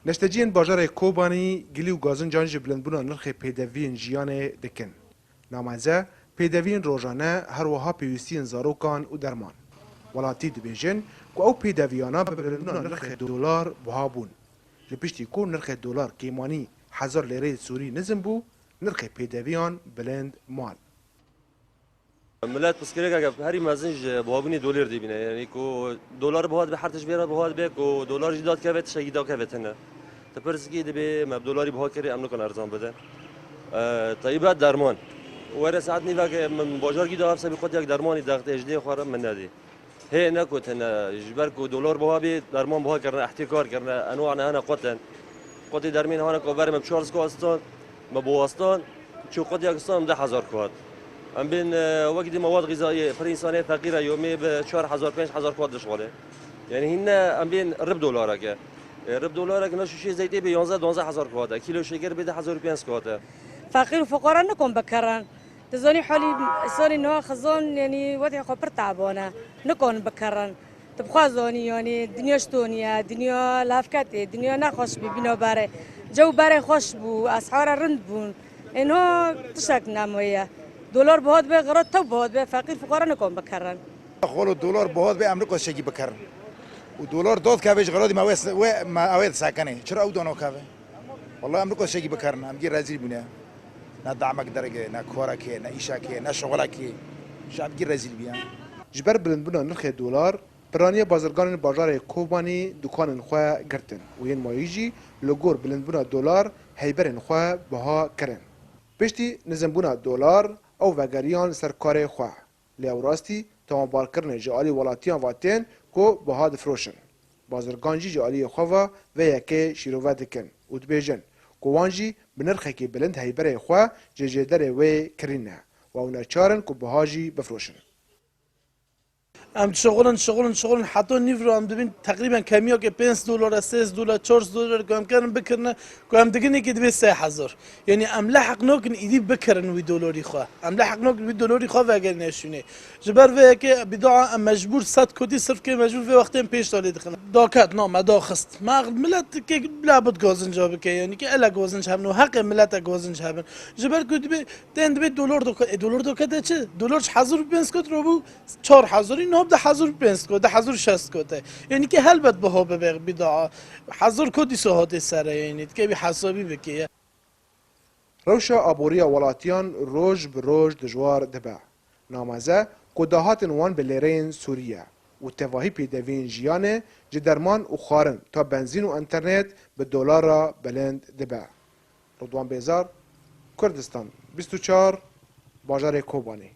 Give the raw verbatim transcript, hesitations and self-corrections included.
Neşteciyên bajarê Kobanî gilî û gazincan ji bilindbûna nirxê pêdeviyên jiyanê dikin. Nameze, pêdeviyên rojane, her wiha pêwîstiyên zarokan û derman. Welatî dibêjin ku ew pêdeviyana bi bilindbûna nirxê dolar buha bûn. Li piştî ku nirxê dolar kêmanî hezar lêreyê Sûrî nizm bû, nirxê pêdeviyan bilind man. Millet pirsgirêkeke herî mezin ji buhabûnê dolar dibîne. Yanî ku dolar buha dibe, her tişt bêra buha dibe, ku dolar jî dadkeve, tiştekî dakeve tine. Ti pirs kî dibê me bi dolarî buha kirê, em nikan erzan bidin. E, taybet derman. Were saet nîveke min bajarkî da, ev sebî qutiyek dermanî dextê ji dê xwe re min nedî. Hê ne ku tine, ji ber ku dolar buha bî, derman buha kirine, ehtîkar kirine, enwa ne hene qutin. Qutê dermên hane ku berê me bi çar sika stan, me bi wastan, çû qutiyek stan deh hezar kuhat. Em bên, e, wekî dî mewad xîzayê, pir însanê feqîr e, yomê bi çar hezar, pênc hezar kuhat dişwale. Yanî hîn ne, em bên rib dolareke. E, rib dolarek ne şûşê zeytê bê yanzdeh, duwazdeh hezar kuhat e. Kîlo şeker bê deh hezar û pênc kuhat e. Feqîr û fuqara nikon bikirin. Dizanî halî îsonî niha xizan, yanî wextê xwe pir teban e. Nikon bikirin. Tu bi xwe zanî, yanî dinya ji to niye, dinya levketê, dinya nexweş bî bîna berê. Cew berê xweş bû, esxara rind bûn. Ê niha tiştek nemaye. Dolar buha dibe, xirat tew buha dibe, feqîr fuqara nikon bikirin. Xolo dolar buha dibe, em nikon şekî bikirin. Û dolar dad keve ji xiratî me wê, wê, me, ew ê disekinê. Çira ew dano keve? Wallahî em nikon şekî bikirin, em gî rezîl bûne. Ne damek derge, ne korekê, ne îşekê, ne şixulekê. Şab gî rezîl bîye. Ji ber bilindbûna nirxê dolar, piraniya bazirganên bajarê Kobanî dukanên xwe girtin û yên mayî jî li gor bilindbûna dolar heyberên xwe buha kirin. Piştî nizimbûna dolar, ew vegeriyan ser karê xwe. Lê ew rastî tawanbarkirinê ji alî welatiyan ve tên ku buha difroşin. Bazirgan jî ji aliyê xwe ve vê yekê şîrove dikin û dibêjin ku wan jî bi nirxekî bilind heyberê xwe ji jêderê wê kirîne û ew neçar in ku buha jî bifroşin. Em dişixulin, dişixulin, dişixulin, heta nîvro em dibin teqrîben kemiyeke pênc dolar e, sê dolar, çar dolar ku em kerin bikirine, ku em digin êkê dibê sê hezar. Yanî em leheq nakin îdî bikirin wî dolarî xwe. Em leheq nakin wî dolarî xwe vegerîne şûnê. Ji ber vê yekê bîdaa em mecbûr sed kotî sirf kê mecbûr vê wextê em pêş de lê dixin. Daket, na me daxist. Me miletekê labit gazinca bike, yanî ki ele gazinc hebin û heqê milete gazinc hebin. Ji ber ku dibê, tên dibê dolar doket. E, dolar dokete çi? Dolar ji hezar û pênc kot robû çar hezarî, niha bi du hezar û pênc kot, du hezar û şeş kot e. Yanî ki helbet biha bibe bîdaa. Hezar kot dîsa hatê sere, yanî dike wî hesabî bike. Rewşa aboriya welatiyan roj bi roj dijwar dibe. Nameze ku dahatin wan bi lêreyên Sûrî ye û tevahî pêdeviyên jiyanê ji derman û xwarin ta benzîn û înternet bi dolara bilind dibe. Ridwan Bêzar, Kurdistan bîst û çar, bajarê Kobanê.